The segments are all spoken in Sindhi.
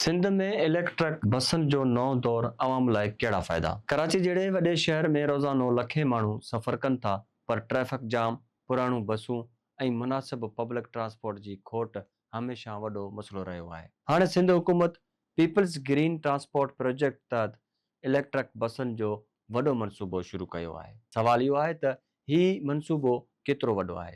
سنڌ ۾ اليڪٽرڪ بسن جو نئون دور عوام لاء ڪهڙا فائدا؟ ڪراچي جهڙي وڏي شهر ۾ روزانو لکين ماڻهو سفر ڪن ٿا پر ٽريفڪ جام، پراڻيون بسون ۽ مناسب پبلڪ ٽرانسپورٽ جي کوٽ هميشه وڏو مسئلو رهيو آهي. هاڻي سنڌ حڪومت پيپلز گرين ٽرانسپورٽ پروجيڪٽ تحت اليڪٽرڪ بسن جو وڏو منصوبو شروع ڪيو آهي. سوال اهو آهي ته هي منصوبو ڪيترو وڏو آهي؟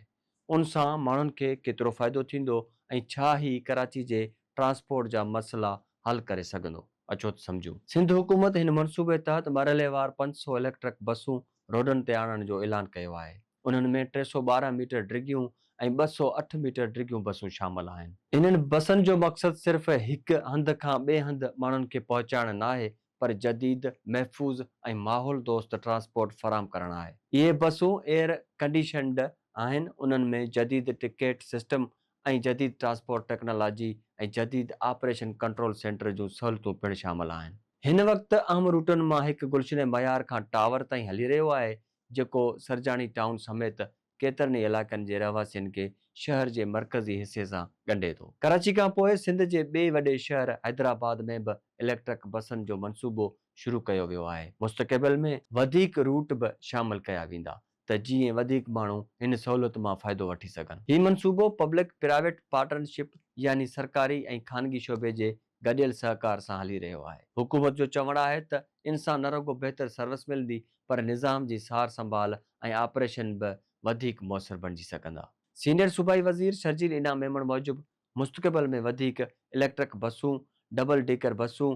ان سان ماڻهن کي ڪيترو فائدو ٿيندو ۽ ڇا هي ڪراچي جي ٽرانسپورٽ جا مسئلا حل ڪري سگهندو؟ اچو ته سمجهون. سنڌ حڪومت هن منصوبي تحت مرحليوار 500 اليڪٽرڪ بسون روڊن تي آڻڻ جو اعلان ڪيو آهي. انهن ۾ 312 ميٽر ڊگهيون ۽ 208 ميٽر ڊگهيون بسون شامل آهن. انهن بسن جو مقصد صرف هڪ هنڌ کان ٻئي هنڌ ماڻهن کي پهچائڻ ناهي پر جديد، محفوظ ۽ ماحول دوست ٽرانسپورٽ فراهم ڪرڻ آهي. اهي بسون ايئر ڪنڊيشنڊ آهن، انهن ۾ جديد ٽڪيٽ سسٽم ۽ جديد ٽرانسپورٽ ٽيڪنالاجي ۽ جديد آپريشن ڪنٽرول سينٽر جون سهولتون پڻ شامل آهن. هن وقت اهم روٽن مان هڪ گلشن معيار کان ٽاور تائين هلي رهيو آهي، جيڪو سرجاڻي ٽائون سميت ڪيترن ئي علائقن جي رهواسين کي شهر جي مرڪزي حصي سان ڳنڍي ٿو. ڪراچي کان پوء سنڌ جي ٻئي وڏي شهر حيدرآباد ۾ به اليڪٽرڪ بسن جو منصوبو شروع ڪيو ويو آهي. مستقبل ۾ وڌيڪ روٽ به شامل ڪيا ويندا ته جيئن وڌيڪ ماڻهو هن سهولت مان فائدو وٺي سگهن. هي منصوبو پبلڪ پرائيويٽ پارٽنرشپ يعني سرڪاري ۽ خانگي شعبي جي گڏيل سهڪار سان هلي رهيو آهي. حڪومت جو چوڻ آهي ته ان سان نه رڳو بهتر سروس ملندي پر نظام جي سار سنڀال ۽ آپريشن به وڌيڪ موثر بڻجي سگهندا. سينيئر صوبائي وزير شرجيل انعام ميمڻ موجب مستقبل ۾ وڌيڪ اليڪٽرڪ بسون، ڊبل ڊيڪر بسون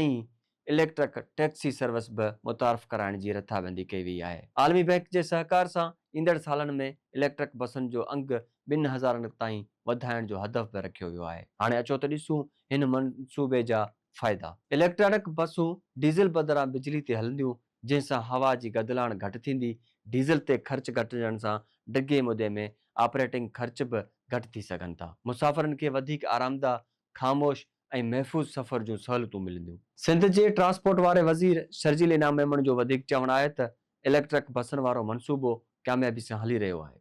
۽ اليڪٽرڪ ٽيڪسي سروس به متعارف ڪرائڻ جي رٿابندي ڪئي وئي آهي. عالمي بئنڪ جي سهڪار سان ايندڙ سالن ۾ اليڪٽرڪ بسن جو انگ ٻن هزارن تائين وڌائڻ جو هدف به رکيو ويو آهي. هاڻي اچو ته ڏسون هن منصوبي جا فائدا. اليڪٽرانڪ بسون ڊيزل بدران بجلي تي هلنديون، جنهن سان هوا جي گدلاڻ گهٽ ٿيندي، ڊيزل تي خرچ گهٽجڻ سان ڊگهي مدي ۾ آپريٽنگ خرچ به گهٽ ٿي سگهن ٿا. مسافرن کي وڌيڪ آرامده، خاموش ۽ محفوظ سفر جون سهولتون ملنديون. سنڌ جي ٽرانسپورٽ واري وزير شرجيل انعام ميمڻ جو وڌيڪ چوڻ آهي ته اليڪٽرڪ بسن وارو منصوبو ڪاميابي سان هلي رهيو آهي.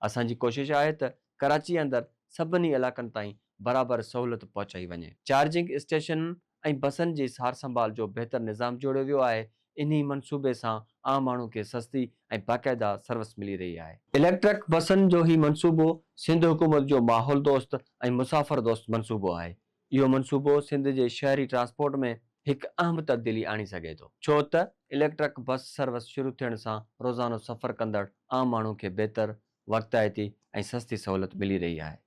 اسان جي ڪوشش آهي ته ڪراچي اندر سڀني علائقن تائين برابر سهولت پهچائي وڃي. چارجنگ اسٽيشنن ۽ بسن جي سارسنڀال جو بهتر نظام جوڙيو ويو آهي، انهي منصوبي سان عام ماڻهو کي سستي ۽ باقاعده سروس ملي رهي آهي. اليڪٽرڪ بسن جو هي منصوبو سنڌ حڪومت جو ماحول دوست ۽ مسافر دوست منصوبو آهي، اهو منصوبو سنڌ جي شهري ٽرانسپورٽ ۾ هڪ اهم تبديلي آڻي سگهي ٿو، ڇو ته اليڪٽرڪ بس سروس شروع ٿيڻ سان روزانو سفر ڪندڙ عام ماڻهو کي بهتر، وقتائتي ۽ سستي سهولت ملي رهي آهي.